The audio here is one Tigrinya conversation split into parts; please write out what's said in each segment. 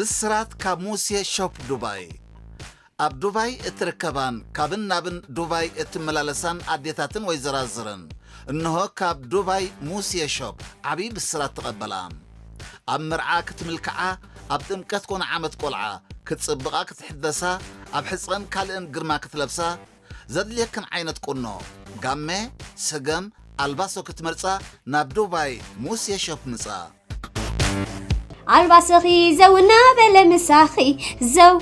ብስራት ካብ ሙሴ ሾፕ ዱባይ። ኣብ ዱባይ እትርከባን ካብን ናብን ዱባይ እትመላለሳን ኣዴታትን ወይዘራዝርን፣ እንሆ ካብ ዱባይ ሙሴ ሾፕ ዓብዪ ብስራት ተቐበላ። ኣብ መርዓ ክትምልክዓ፣ ኣብ ጥምቀት ኮነ ዓመት ቆልዓ ክትጽብቓ ክትሕደሳ፣ ኣብ ሕጽረን ካልእን ግርማ ክትለብሳ፣ ዘድልየክን ዓይነት ቁኖ፣ ጋመ፣ ስገም፣ ኣልባሶ ክትመርጻ ናብ ዱባይ ሙሴ ሾፕ ምጻ። ኣልባስኺ ዘው እናበለ ምሳኺ፣ ዘው፣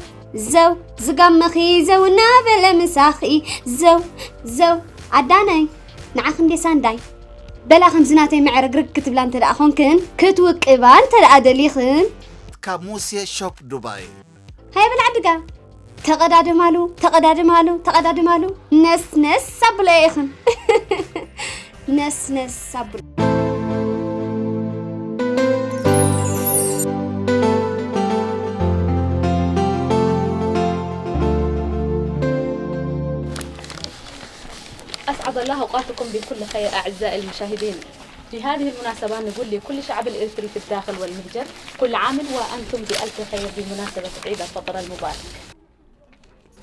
ዘው፣ ዝጋመኺ ዘው እናበለ ምሳኺ፣ ዘው፣ ዘው። ኣዳነይ፣ ንዓኺ እንዴ ሳንዳይ? በላ ከምዚ ናተይ መዕረግርግ ክትብላ እንተ ደኣ ኾንክን፣ ክትውቅባ እንተ ደኣ ደሊኽን። ካብ ሙሴ ሾፕ ዱባይ። ሃይ በላ ዓድጋ፣ ተቐዳደማሉ፣ ተቐዳደማሉ፣ ተቐዳደማሉ። ነስ ነስ ኣብሎ ኢኽን። ነስ ነስ ኣብሎ። أسعد الله أوقاتكم بكل خير أعزائي المشاهدين. في هذه المناسبة نقول لكل شعب الإريتري في الداخل والمهجر كل عام وأنتم بألف خير بمناسبة عيد الفطر المبارك.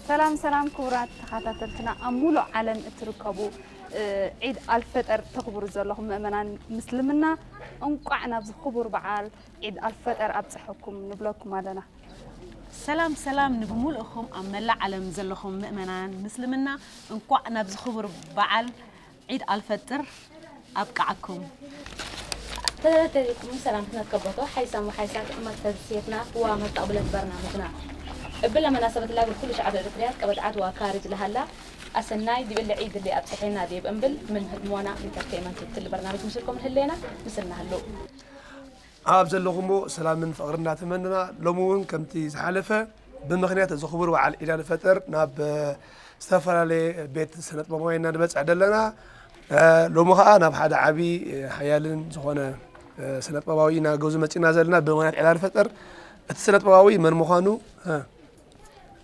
ሰላም ሰላም ክቡራት ተኸታተልትና ኣብ ሙሉእ ዓለም እትርከቡ፣ እ፣ ዒድ ኣልፈጠር ተኽብሩ ዘለኹም ምእመናን ምስልምና እንቋዕ ናብዚ ክቡር በዓል ዒድ ኣልፈጠር ኣብፀሐኩም ንብለኩም ኣለና። ሰላም ሰላም ንብሙሉእኹም ኣብ መላእ ዓለም ዘለኹም ምእመናን ምስልምና እንቋዕ ናብዚ ክቡር በዓል ዒድ ኣልፈጥር ኣብቃዓኩም። ተዘተሪኩም ሰላምትና ከቦቶ ሓይሳም ሓይሳት እመት ተዝሴትና ክዋ መጣብለት በርናምጅና እብለ መናሰበት ላግል ኩሉ ሸዓብ ኤርትርያ ቀበድዓት ዋ ካርጅ ለሃላ ኣሰናይ ዲብል ዒድ ሊ ኣብጽሐና ዲብ እምብል ምን ህድሞና ኢንተርቴይመንት ትል በርናምጅ ምስልኩም ንህሌና ምስልና ህሉ። ኣብ ዘለኹሞ ሰላምን ፍቕርን እናተመንና፣ ሎሚ እውን ከምቲ ዝሓለፈ ብምኽንያት እዚ ክቡር በዓል ዒድ ኣልፈጥር ናብ ዝተፈላለየ ቤት ስነጥበባውያን ኢና ንበጽሕ ዘለና። እ፣ ሎሚ ኸኣ ናብ ሓደ ዓቢ፣ እ፣ ሓያልን ዝኾነ፣ እ፣ ስነጥበባዊ ኢና ገዙ መጺና ዘለና ብምኽንያት ዒድ ኣልፈጥር። እቲ ስነጥበባዊ መን ምዃኑ፣ እ፣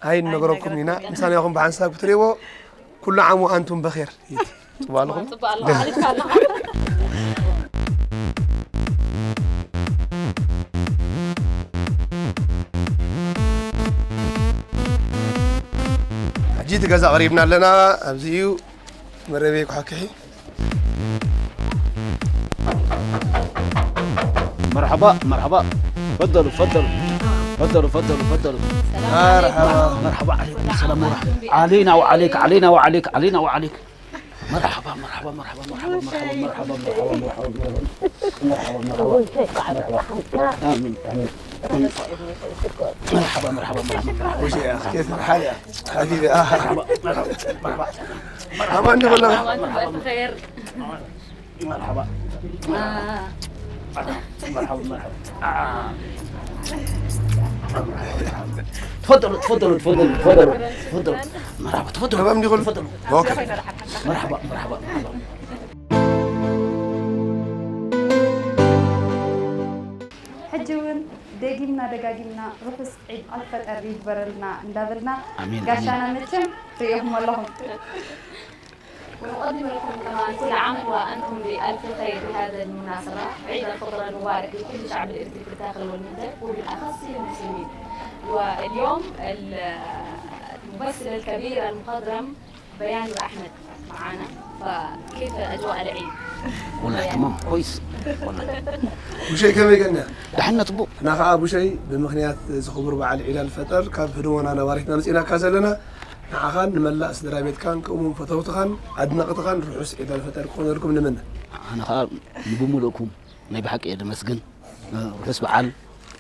ኣይንነግረኩም ኢና። ምሳና ኢኹም ብሓንሳብ ክትርእይዎ። ኩሉ ዓም ወኣንቱም በኼር። ጽቡቕ ኣለኹም? ጽቡቕ ኣለኹም። ደስ። ሓሊፍካ ኣለኻ። ሕጂ እቲ ገዛ ቀሪብና ኣለና። ኣብዚ እዩ። መረበይ ክሓክሒ። مرحبا، مرحبا. تفضلوا، تفضلوا. تفضلوا، تفضلوا، تفضلوا. مرحبا. مرحبا عليكم السلام ورحمة. علينا وعليك، علينا وعليك، علينا وعليك. مرحبا، مرحبا، مرحبا، مرحبا، مرحبا، مرحبا، مرحبا، مرحبا. مرحبا، مرحبا. مرحبا. آمين، آمين. مرحبا، مرحبا، مرحبا، مرحبا. وش يا أخي؟ كيف الحال يا حبيبي؟ آه. مرحبا، مرحبا، مرحبا. مرحبا، عندي والله. مرحبا، بخير. مرحبا. آه. مرحبا، مرحبا. آه. تفضلوا، تفضلوا، تفضلوا، تفضلوا، تفضلوا. مرحبا، تفضلوا. تمام، دي غل-، تفضلوا. أوكي. مرحبا، مرحبا، مرحبا. ሕጂ እውን ደጊምና ደጋጊምና ርሑስ ዒድ ኣልፈጠር ይግበረልና እንዳበልና ኣሜን፣ ጋሻና ኣሜን። መቸም ርእኹም ኣለኹም። ونقدم لكم كمان كل عام وأنتم بألف خير بهذا المناسبة، عيد الفطر المبارك لكل شعب الإرتري في الداخل والمنتدى، وبالأخص للمسلمين. واليوم الممثل الكبير المخضرم بيان أحمد معانا، فكيف أجواء العيد؟ والله تمام، كويس. والله. ብሸይ ከመይ ገና? ደሕነት ቡ። እና ኸዓ ብሸይ ብምኽንያት ዝኽቡር በዓል ዒድ ኣልፈጠር ካብ ህድሞና ነባሪትና መፂናካ ዘለና ንዓኻን ንመላእ ስድራ ቤትካን ከምኡውን ፈተውትኻን ኣድነቕትኻን ርሑስ ዒድ ኣልፈጠር ክኾነልኩም ንምነ። ኣነ ኸዓ ንብምልእኩም ናይ ብሓቂ እየ ደመስግን። ርሑስ በዓል።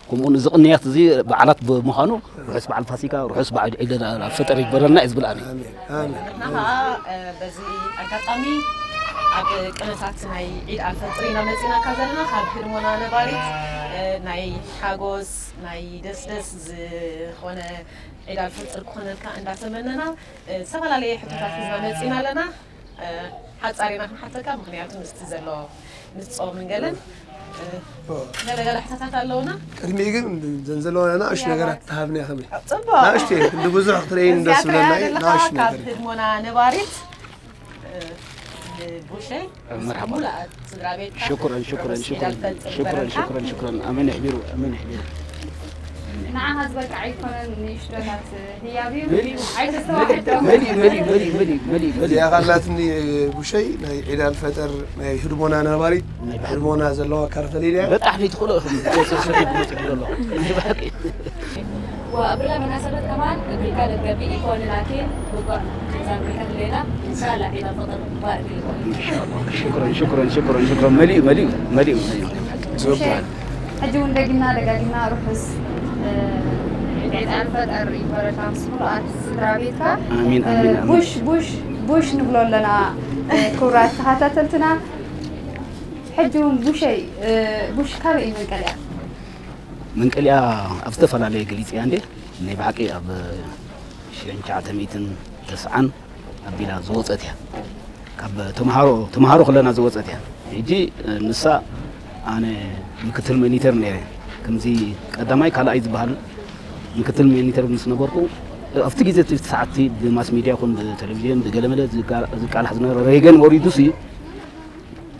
ከምኡውን እዚ ቅንያት እዚ በዓላት ብምዃኑ ርሑስ በዓል ፋሲካ፣ ርሑስ በዓል ዒድ ኣልፈጠር ይግበረልና እየ ዝብል ኣነ። ኣሜን፣ ኣሜን። ንሕና ኸዓ፣ እ፣ በዚ ኣጋጣሚ ኣብ ቅነታት ናይ ዒድ ኣልፈጥር ኢና መፂናካ ዘለና። ካብ ህድሞና ነባሪት፣ እ፣ ናይ ሓጎስ፣ ናይ ደስደስ ዝኾነ ዒድ ኣልፈጥር ክኾነልካ እንዳተመነና፣ እ፣ ዝተፈላለየ ሕቶታት ሒዝና መፂና ኣለና። እ፣ ሓጻር ኢና ክንሓተካ፣ ምኽንያቱ ምስቲ ዘሎ ምስ ጾምን ገለን፣ እ፣ ኦ። ገለ ገለ ሕቶታት ኣለውና። ቅድሚኡ ግን ዘን ዘለዋና ንኣሽቱ እያ ነገራት ማለት። ትሃብና ኢኻ። ጽቡቕ። ንኣሽቱ እየ፣ ክንዲ ብዙሕ ክትርእይን ደስ እዚኣ ትርእያ ይብለና እዩ። ዘለኻ ንኣሽቱ ካብ ነገር። ህድሞና ነባሪት፣ እ፣ ንቡሸይ፣ መርሓባ። ሙሉኣት ስድራ ቤትካ፣ ሽኩረን፣ ሽኩረን፣ ርሑስ ዒድ ሽኩረን፣ ኣልፈጥር ሽኩረን፣ ይግበረልካ። ሽኩረን፣ ሽኩረን። ኣሜን ይሕቢሩ፣ ኣሜን ይሕቢሩ። ንዓኻ ዝበቅዓ ኣይኮነን፣ ንእሽቶታት ህያብ እዩ። መሊኡ። ኣይተስተዋዕዶ። መሊኡ መሊኡ መሊኡ መሊኡ መሊኡ መሊኡ እዚኣ ካላትኒ ቡሸይ ናይ ዒድ ኣልፈጠር ናይ ህድሞና ነባሪት ህድሞና ዘለዋ ካርፈሊን እያ። በጣም ትኽእሎ ኢኹም። ሰሰሰ ይብሎ ይብሎ ኣሎ። ናይ ብሓቂ وقبل مناسبة كمان قبل كان الجبي يكون لكن بقى زي ما كان لنا إن شاء الله عيد الفطر مبارك لكم. ሽክረን ሽክረን ሽክረን ሽክረን መሊኡ መሊኡ መሊኡ መሊኡ ሕጂ እውን ደጊምና ደጋጊምና ርሑስ ዒድ ኣልፈጠር ይግበረልካ ምስ ምሉኣት ስድራ ቤትካ። ኣሚን፣ ኣሚን፣ ኣሚን። ቡሽ ቡሽ ቡሽ ንብሎ ኣለና ክቡራት ተኸታተልትና። ሕጂ እውን ቡሸይ ቡሽ ካበይ እዩ መንቀልያ? መንቀልያ ኣብ ዝተፈላለየ ገሊፅ እያ እንዴ ናይ ብሓቂ ኣብ ሽሕን ትሽዓተ ሚእትን ተስዓን ኣቢላ ዝወፀት እያ። ካብ ተምሃሮ ተምሃሮ ከለና ዝወፀት እያ። ሕጂ ንሳ ኣነ ምክትል ሞኒተር ነይረ። ከምዚ ቀዳማይ ካልኣይ ዝበሃል ምክትል ሞኒተር ምስ ነበርኩ ኣብቲ ግዜ እቲ ሰዓትቲ ብማስ ሚድያ ይኹን ብቴሌቪዥን ብገለመለ ዝቃላሕ ዝነበረ ሬገን ወሪዱሲ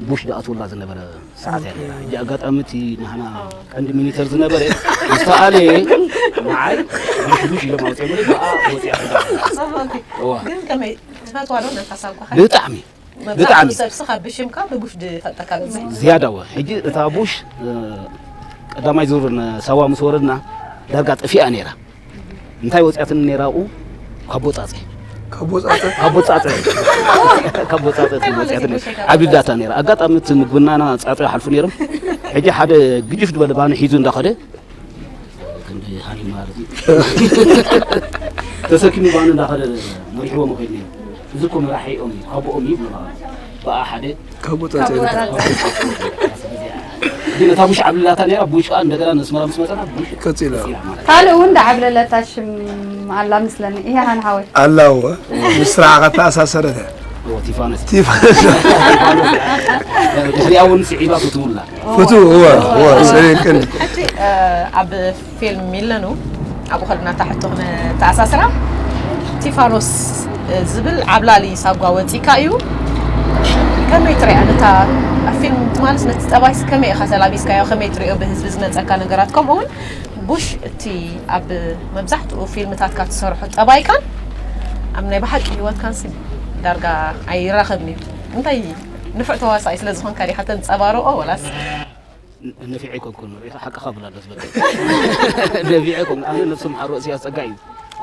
ቡሽ ዝኣትወላ ዝነበረ ሰዓት እያ ነይራ። ሕጂ ኣጋጣሚ እቲ ናህና ቀንዲ ሚኒተር ዝነበረ ዝተኣለየ ንዓይ ቡሽ ቡሽ ኢሎም ኣውፅኦምኒ ብኣ ወፂኣ እዋ ግን ከመይ ትፈትዋ ዶ ነታ ሳጓ ብጣዕሚ ብጣዕሚ ሰብ ስኻ ብሽምካ ብቡሽ ድፈልጠካ በዝሕ ዝያዳ ወ ሕጂ እታ ቡሽ ቀዳማይ ዙር ሳዋ ምስ ወረድና ዳርጋ ጠፊኣ ነይራ። እንታይ ወፅያትኒ ነይራ ኣብኡ ካብ ቦፃፀ ካብ ቦፃፀ ካብ ቦፃፀ ካብ ቦፃፀ ወፅያትኒ ዓብሊላታ ነይራ። ኣጋጣሚ እቲ ምግብናና ፃፀ ሓልፉ ነይሮም። ሕጂ ሓደ ግጅፍ ዝበለ ባኒ ሒዙ እንዳኸደ ከምዚ ሃኒ ማለት እዩ ተሰኪሙ ባኒ እንዳኸደ መሪሕዎ መኸድ ነይሩ። እዚ እኮ መራሒኦም እዩ ካብኦም እዩ ብኣ ሓደ ካብ ቦፃፀ ግን እታ ቡሽ ዓብሊላታ ነይራ። ቡሽ ከዓ እንደገና ነስመራ ምስ መፀና ቡሽ ቀፂላ ቀፂላ ማለት ካልእ እውን ዳዓብለለታ ሽም ኣላ ምስለኒ እያ ሃንሃወይ። ኣላወ ምስራዓ ከተኣሳሰረት እዎ ቲፋኖስ ቲፋኖስ ድሕሪኣ እውን ስዒባ ፍትውላ ፍቱ እወ እወ ሰሌን ቀንዲ ሕጂ ኣብ ፊልም ሚለኑ ኣብኡ ከለና እታ ሕቶ ክነተኣሳስራ ቲፋኖስ ዝብል ዓብላሊ ሳጓ ወፂካ እዩ። ከመይ ትሪኣ ነታ ኣብ ፊልም ማለት ነቲ ጠባይስ ከመይ ኢኻ ተላቢስካዮ? ከመይ ትሪኦ ብህዝቢ ዝመፀካ ነገራት? ከምኡ እውን ቡሽ እቲ ኣብ መብዛሕትኡ ፊልምታትካ ትሰርሖ ጠባይካን ኣብ ናይ ብሓቂ ህይወትካን ሲ ዳርጋ ኣይራኸብን እዩ። እንታይ ንፉዕ ተዋሳኣይ ስለ ዝኾንካ ዲኻ ተንጸባርቖ ወላስ ነፊዐ ኣይኮንኩን ሪኢኻ ሓቅኻ ብላ ደስ በቃ ነፊዐ ኣይኮንኩን ኣነ ነብሶም ሓሮ እዚኣ ጸጋ እዩ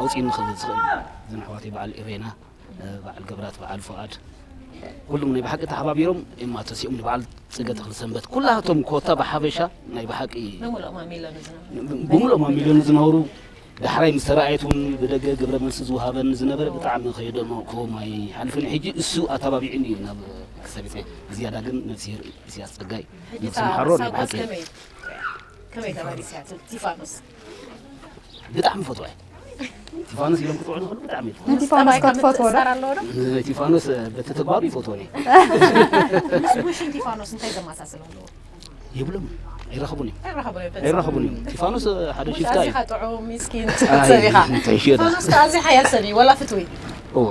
ኣውጺእኒ ክብል ዝኽእል እዘን ኣሕዋተይ በዓል ኢሬና በዓል ገብራት በዓል ፍቓድ ኩሎም ናይ ብሓቂ ተሓባቢሮም እማ ተሲኦም ንበዓል ጽገ ተኽለ ሰንበት ኩላቶም ኮታ ብሓበሻ ናይ ብሓቂ ብምሉኦም ኣሚለኑ ዝነበሩ ብምሉእ ማሚሎን ዝነበሩ ዳሕራይ ምስ ተረኣየት እውን ብደገ ግብረ መልሲ ዝወሃበኒ ዝነበረ ብጣዕሚ ከየደነቕኩዎም ኣይሓልፍን። ሕጂ እሱ ኣተባቢዕኒ እዩ ናብ ክሳብ ይፅእ ዝያዳ ግን ነብስሄር ኢሳያስ ፀጋይ ሕጂ ነብሲ ምሓሮ ናይ ሳጓስ ብሓቂ ከመይ ከመይ ተመሊስያ ቲፋኖስ ብጣዕሚ ፈትዋ እየ። ቲፋኖስ ኢሎም ክጥዑ ንኽእሉ ብጣዕሚ እየ ንቲፋኖስ ከትፈትዎ ዶ? ትሰራ ኣለዎ ዶ ቲፋኖስ በቲ ተግባሩ ይፈትወኒ ምስ ቡሽን ቲፋኖስ እንታይ ዘመሳሰል ኣለዎ የብሎም ኣይራኸቡን እዮም ኣይራኸቡ ኣይራኸቡን እዮም። ቲፋኖስ ሓደ ሽፍታ እዩ። ኣዚኻ ጥዑም ሚስኪን ኣይ፣ ሰብ ኢኻ እንታይ ሽየዳ? ቲፋኖስ ከ ኣዚ ሓያል ሰብ እዩ ወላ ፍትዊ እወ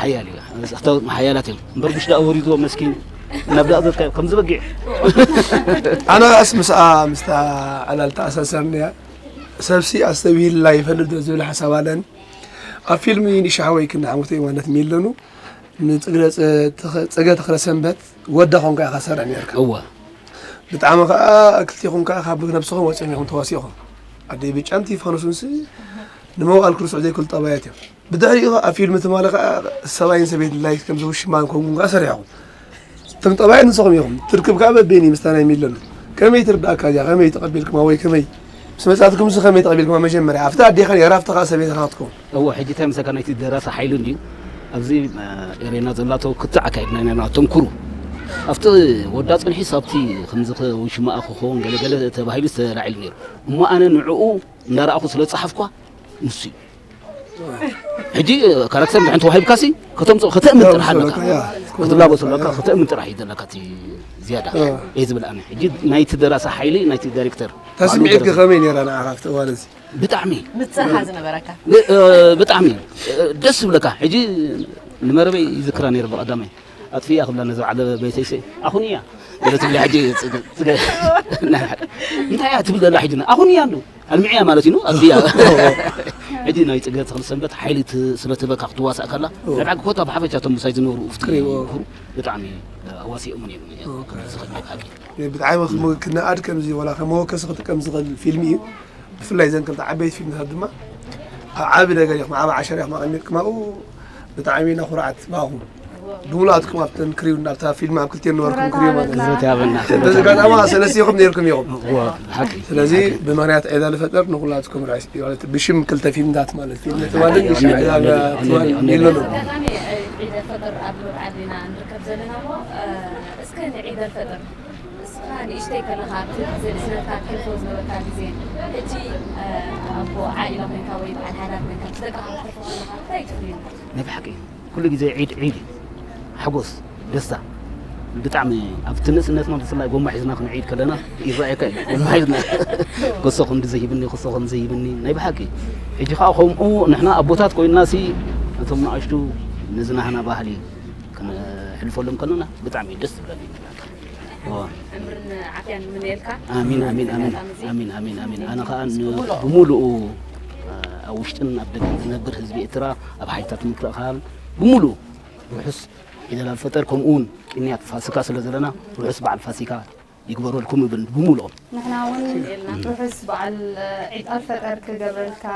ሓያል እዩ። እቶም ሓያላት እዮም እምበር ብሽ ደኣ ወሪድዎ መስኪን ናብ ደኣ ዘትካ ከም ዝበጊዕ ኣነ ስ ምስኣ ምስታ ዕላል ተኣሳሰርንያ ሰብሲ ኣስተብሂልላ ይፈልጥ ዶ ዝብል ሓሳብ ኣለኒ። ኣብ ፊልም ንሻሓወይ ክንዲ ሓሙተይ ማለት ሚለኑ ንፅግረ ፀገ ተኽለ ሰንበት ወዳ ኾንካ ኢኻ ሰርሕ ነርካ። እወ ብጣዕሚ ከዓ ክልቲኹም ከዓ ካብ ነብስኹም ወፂኹም ኢኹም ተዋሲኹም። ኣደይ ብጫን ቲፋኖስንሲ ንመዋእል ክርስዑ ዘይክእሉ ጠባያት እዮም። ብድሕሪኡ ኣብ ፊልም ትማሊ ከዓ ሰብኣይን ሰበይትን ላይክ ከምዚ ውሽማን ኮንኩም ከዓ ሰሪሕኹም። እቶም ጠባያት ንስኹም ኢኹም። ትርክብ ከዓ በበይን እዩ ምስታ ናይ ሚለኑ። ከመይ ትርዳእካ እዚኣ? ከመይ ተቐቢልኩማ ወይ ከመይ ምስ መጻትኩምሲ ከመይ ተቐቢልኩማ? መጀመርያ ኣብቲ ኣዴኻ ነይራ ኣብቲ ከዓ ሰበይትኻ ክትከውን። እወ ሕጂ እንታይ ምሰካ ናይቲ ደራሲ ሓይሉ እንድዩ ኣብዚ ኤሬና ዘላቶ ክትዕ ኣካይድና ኢና ተንኩሩ ኣብቲ ወዳ ፅንሒስ ኣብቲ ከምዚ ውሽማኣ ክኸውን ገለገለ ተባሂሉ ዝተላዒሉ ነይሩ እሞ ኣነ ንዕኡ እንዳረኣኹ ስለ ዝፀሓፍኳ ንሱ እዩ ሕጂ ካራክተር ድሕን ተዋሂብካሲ ከተምፅኦ ከተእምን ጥራሕ ኣለካ ክትላበሱ ኣለካ ከተእምን ጥራሕ እዩ ዘለካ እቲ ዝያዳ እየ ዝብል ኣነ ሕጂ ናይቲ ደራሲ ሓይሊ ናይቲ ዳይሬክተር እታ ስምዒት ከመይ ነይራ ንዓኻ ኣብቲ እዋን እዚ ብጣዕሚ ምፅርሃ ዝነበረካ ብጣዕሚ ደስ ዝብለካ ሕጂ ንመረበይ ይዝክራ ነይረ ብቐዳማይ ኣጥፍያ ክብላ ነዚ በዓል ቤተይሰ ኣኹን እያ ገለ ትብላ ሕጂ ጽገ- ጽገ- ናይ ሓቂ እንታይ እያ ትብል ዘላ ሕጂ ኣኹን እያ ኣሉ ኣልምዕያ ማለት እዩ ኣጥፍያ ሕጂ ናይ ጽገ ተኽሊ ሰንበት ሓይሊ ት- ስለ ትበካ ክትዋሳእ ከላ ናይ ብሓቂ ኮታ ብሓፈሻ እቶም ምሳይ ዝነብሩ ኡፍቲ ክሪዎ። ይኹሩ ብጣዕሚ ኣዋሲኦምን እዮም ኦኬ። ዝኽእል ናይ ብሓቂ። ብጣዕሚ ክም- ክነኣድ ከምዚ ወላ ከም መወከሲ ክጥቀም ዝኽእል ፊልም እዩ። ብፍላይ ዘን ክልተ ዓበይቲ ፊልምታት ድማ ኣብ ዓቢ ነገር ኢኹም ዓቢ ዓሸራ ኢኹም ኣቐሚጥኩም ኣብኡ ብጣዕሚ ኢና ኩርዓት ብኣኹም። ብምሉኣትኩም ኣብተን ክሪው ኣብታ ፊልም ኣብ ክልቲኤን ነበርኩም ክሪው ማለት እዩ። ክብረት ይሃበና። በዚ ኣጋጣሚ ሰለስቲኹም ነይርኩም ኢኹም። እዋ፣ ሓቂ። ስለዚ ብመኽንያት ዒድ ኣልፈጠር ንኹላትኩም ርሑስ ዒድ ማለት ብሽም ክልተ ፊልምታት ማለት ፊልም ትማልን ብሽም ዒድ ኣልፈጠር ትማልን ይብለሉ። ኣጋጣሚ ዒድ ኣልፈጠር ኣብ በዓል ኢና ንርከብ ዘለና እሞ እስከ ንዒድ ኣልፈጠር እስኻ ንእሽተይ ከለኻ ኣብቲ ግዜ ንስነትካ ትሕልፎ ዝነበርካ ግዜ ሕጂ ኣቦ ዓኢላ ኮይንካ ወይ በዓል ሓዳር ኮይንካ ምስ ደቅኻ ትሕልፎ ከለኻ እንታይ ትፍልዮ? ናይ ብሓቂ ኩሉ ግዜ ዒድ ዒድ እዩ። ሓጎስ ደስታ ብጣዕሚ ኣብቲ ንእስነትና ብፍላይ ጎማ ሒዝና ክንዒድ ከለና ይረኣየካ እዩ። ጎማ ሒዝና ኮሶ ከምዚ ዘይብኒ ኮሶ ከምዚ ዘይብኒ ናይ ብሓቂ ሕጂ ከዓ ከምኡ ንሕና ኣቦታት ኮይንና ሲ እቶም ንኣሽቱ ነዚ ናህና ባህሊ ክንሕልፈሎም ከለና ብጣዕሚ እዩ ደስ ዝብለኒ። እዋ። ዕምርን ዓፍያን ንምነየልካ። ኣሚን ኣሚን ኣሚን ኣጋጣሚ እዚ ኣሚን ኣሚን ኣሚን ኣነ ከዓ ን- ብምሉኡ ኣብ ውሽጥን ኣብ ደገን ዝነብር ህዝቢ ኤርትራ ኣብ ሓይልታት ምክልኻል ብምሉኡ ርሑስ ዒድ ኣልፈጠር ከምኡ እውን ቅንያት ፋሲካ ስለ ዘለና ርሑስ በዓል ፋሲካ ይግበረልኩም እብል ብምሉኦም። ንሕና እውን ርሑስ በዓል ዒድ ኣልፈጠር ክገብረልካ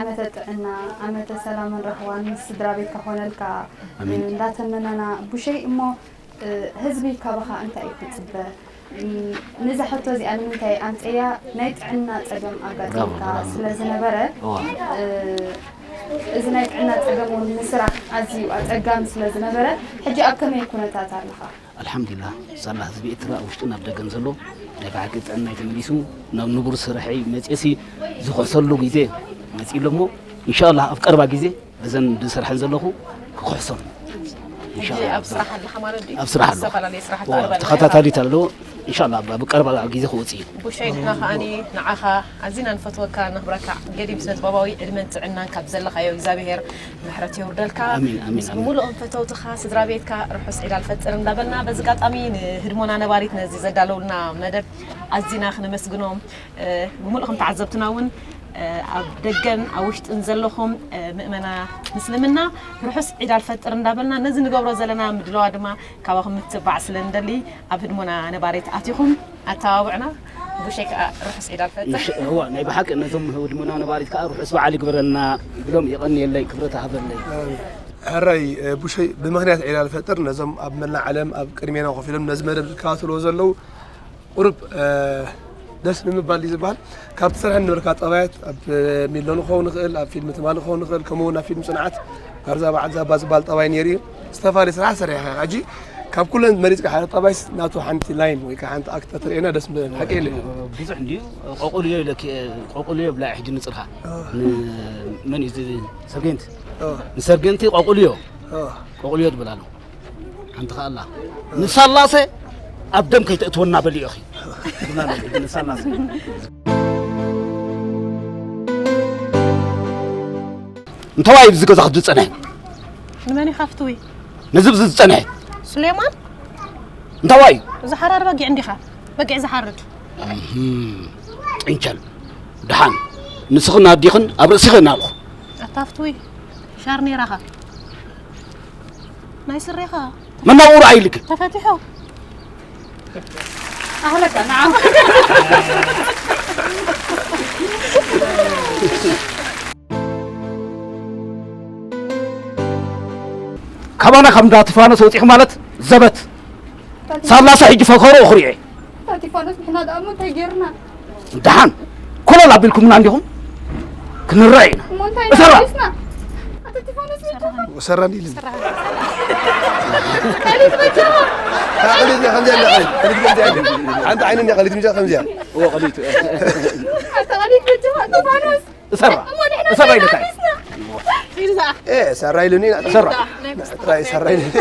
ዓመተ ጥዕና ዓመተ ሰላምን ራህዋን ምስ ስድራ ቤትካ ኮነልካ ኣሜን። እንዳተመነና ቡሸይ እሞ ህዝቢ ካባኻ እንታይ እዩ ክፅበ? ነዛ ሕቶ እዚኣ ንምንታይ ኣምፀያ ናይ ጥዕና ፀገም ኣጋጢምካ ስለ ዝነበረ እዚ ናይ ጥዕና ፀገም እውን ንስራሕ ኣዝዩ ኣፀጋሚ ስለ ዝነበረ ሕጂ ኣብ ከመይ ኩነታት ኣለኻ? ኣልሓምዱሊላህ ሳላ ህዝቢ ኤርትራ ኣብ ውሽጥን ኣብ ደገን ዘሎ ናይ ብሓቂ ጥዕናይ ተመሊሱ ናብ ንቡር ስርሐይ መፅየሲ ዝኽሕሰሉ ግዜ መፂኡ ኣሎ እሞ እንሻላ ኣብ ቀርባ ግዜ እዘን ዝሰርሐን ዘለኹ ክኽሕሶም ሕጂ ኣብ ስራሕ ኣለኻ ማለት ድዩ? ኣብ ስራሕ ኣለኹ። ዝተፈላለዩ ስራሕቲ እዋ፣ ኣለኻ። ተኸታታሊት ኣለዎ። እንሻላ ኣብ ቀረባ ግዜ ክወፅእ እዩ። ቡሸይ ንሕና ከዓኒ ንዓኻ ኣዚና ንፈትወካ ነኽብረካ ገዲም ስነ ጥበባዊ ዕድመን ጥዕናን ካብ ዘለኻዮ እግዚኣብሄር ምሕረት የውርደልካ። ኣሚን፣ ኣሚን፣ ምስ ኣሚን። ብምሉኦም ፈተውትኻ ስድራ ቤትካ ርሑስ ዒድ ኣልፈጥር እንዳበልና በዚ ኣጋጣሚ ንህድሞና ነባሪት ነዚ ዘዳለውልና መደብ ኣዚና ክነመስግኖም ብምሉእኹም ተዓዘብትና እውን ኣብ ደገን ኣብ ውሽጥን ዘለኹም ምእመና ምስልምና ርሑስ ዒድ ኣልፈጥር እንዳበልና ነዚ ንገብሮ ዘለና ምድለዋ ድማ ካባኹም ምትባዕ ስለ ንደሊ ኣብ ህድሞና ነባሪት ኣቲኹም ኣተባብዑና። ቡሸይ ከዓ ርሑስ ዒድ ኣልፈጥር። እዋ ናይ ብሓቂ ነዞም ህድሞና ነባሪት ከዓ ርሑስ በዓል ይግበረልና ብሎም የቐንየለይ ክብረት ሃበለይ። ሕራይ ቡሸይ ብምኽንያት ዒድ ኣልፈጥር ነዞም ኣብ መላእ ዓለም ኣብ ቅድሜና ኮፍ ኢሎም ነዚ መደብ ዝከታተልዎ ዘለዉ ቁሩብ ደስ ንምባል ድዩ ዝበሃል ካብ ትሰርሐን ንብረካ ጠባያት ኣብ ሚሎን ክኸውን ይኽእል ኣብ ፊልም ትማሊ ክኸውን ይኽእል ከምኡ እውን ኣብ ፊልም ፅንዓት ጋርዛ በዓል ዛባ ዝበሃል ጠባይ ነይሩ እዩ ዝተፈላለየ ስራሕ ሰሪሕካ ሕጂ ካብ ኩለን መሪፅካ ሓደ ጠባይስ ናቱ ሓንቲ ላይን ወይ ከዓ ሓንቲ ኣክት ተተርእየና ደስ ምበለኒ ሓቂ የለ ብዙሕ እንድዩ ቆቁልዮ ኢለኪ ቆቁልዮ ብላ ሕጂ ንፅርካ መን እዩ ሰርጌንት ንሰርጌንቲ ቆቁልዮ ቆቁልዮ ትብል ኣሎ ሓንቲ ከኣላ ንሳላሰ ኣብ ደም ከይተእትወና በሊ ኢኺ ንሳላሰ እንተዋይ ኣብዚ ገዛ ክትዝፀንሐ ንመን ኢኻ ፍትዊ ነዚ ብዚ ዝፀንሐ ሱሌማን እንተዋይ እዚ ሓራር በጊዕ እንዲኻ በጊዕ ዝሓርድ ጥንቸል ድሓን ንስኽን ኣዲኽን ኣብ ርእሲኽን ኣለኹ ኣታ ፍትዊ ሻር ነይራኻ ናይ ስሬኻ መናውር ኣይልክ ተፈቲሑ ኣህለካ ንዓ ካባና ካብ እንዳ ቲፋኖስ ወፂኹ ማለት ዘበት ሳላሳ ሕጂ ፈከሮ እኽሪዐ ታቲፋኖስ ንሕና ደኣ እሞ እንታይ ጌርና? ደሓን ኮለል ኣቢልኩምና እንዲኹም ክንረአ ኢና። እሞ እንታይ እሰራ! ኢና ሒዝና? ኣቶ ቲፋኖስ መቸም ወሰራ እንዲል። ቀሊት መቸም። ቀሊት ከምዚ ኣለ። ቀሊት ከምዚ ኣለ። ሓንቲ ዓይኒ እንዲያ ቀሊት ምጃ ከምዚ ኣለ። እዎ ቀሊት። ኣቶ ቀሊት መቸም ቲፋኖስ። እሰራ እሞ ንሕና እሰራ እንታይ ኢለካ ኢና ሒዝና? እ ሰራ ኢሉኒ። እሰራ። ጥራይ ሰራ ኢሉኒ።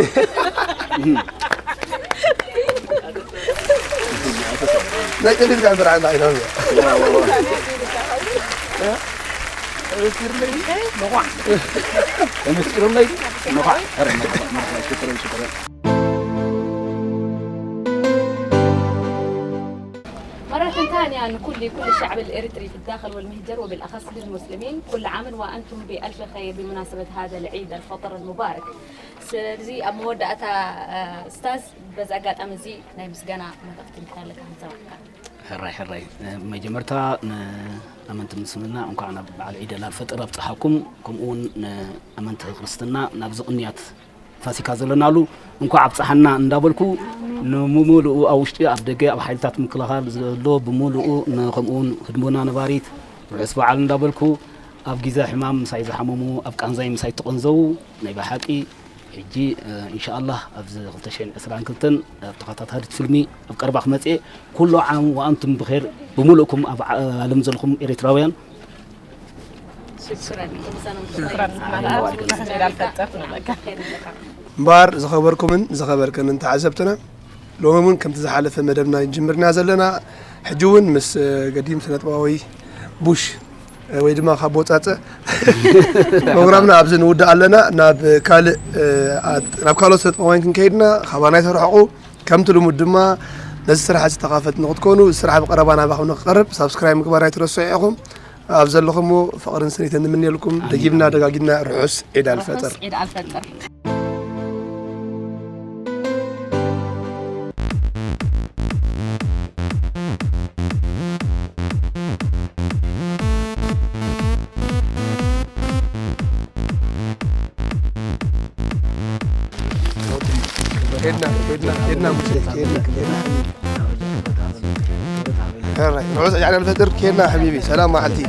ናይ ቅድሚት ካሜራ እንዳ ኢሎም። ተመስጢሮም ናይ ነኳዕ። ኧረ ነኳዕ፣ ነኳዕ፣ ሽክረን፣ ሽክረን። ثانيا، كل كل الشعب الإريتري في الداخل والمهجر، وبالأخص للمسلمين، كل عام وأنتم بألف خير بمناسبة هذا العيد الفطر المبارك. ስለዚ ኣብ መወዳእታ ኡስታዝ፣ በዚ ኣጋጣሚ እዚ ናይ ምስጋና መልእኽቲ እንተሃለካ ክንሰማዕካ። ሕራይ ሕራይ። መጀመርታ ንኣመንቲ ምስልምና እንኳዕ ናብ በዓል ዒድ ኣልፈጥር ኣብፀሓኩም። ከምኡ እውን ንኣመንቲ ክርስትና ናብዚ ቅንያት ፋሲካ ዘለናሉ እንኳዕ ኣብፀሓና እንዳበልኩ፣ ንምሉኡ ኣብ ውሽጢ ኣብ ደገ ኣብ ሓይልታት ምክልኻል ዘሎ ብምሉኡ፣ ከምኡ እውን ህድሞና ነባሪት ርሑስ በዓል እንዳበልኩ፣ ኣብ ግዜ ሕማም ምሳይ ዝሓመሙ፣ ኣብ ቃንዛይ ምሳይ እተቐንዘዉ፣ ናይ ብሓቂ ሕጂ እንሻኣላህ ኣብዚ ክልተ ሽሕን ዕስራን ክልተን ኣብ ተኸታታሊት ፊልሚ ኣብ ቀረባ ክመፅእ እየ። ኩሉ ዓም ወኣንቱም ብኸይር ብምሉእኩም ኣብ ዓለም ዘለኹም ኤርትራውያን። እምበኣር ዝኸበርኩምን ዝኸበርክንን ተዓዘብትና፣ ሎሚ እውን ከምቲ ዝሓለፈ መደብና ጀሚርና ዘለና፣ ሕጂ እውን ምስ ገዲም ስነጥበባዊ ቡሽ ወይ ድማ ካብ ቦጻጸ ፕሮግራምና ኣብዚ ንውድእ ኣለና። ናብ ካልእ ናብ ካልኦት ስነጥበባውያን ክንከይድና ካባና ኣይተርሕቑ። ከምቲ ልሙድ ድማ ነዚ ስራሕ እዚ ተኻፈልቲ ንክትኮኑ፣ እዚ ስራሕ ብቐረባ ናባኹም ንክቐርብ ሳብስክራይብ ምግባር ኣይትረስዑ ኢኹም። ኣብ ዘለኹምዎ ፍቕርን ስኒትን ንምንየልኩም። ደጊምና ደጋጊምና ርሑስ ዒድ ኣልፈጥር። ዒድ ኣልፈጥር። ሄድና ሄድና ሄድና ሙሴ ሄድና ሄድና ሕራይ ንዑስ ዒድ ኣልፈጥር ኬድና ሓቢቢ ሰላም መዓልቲ።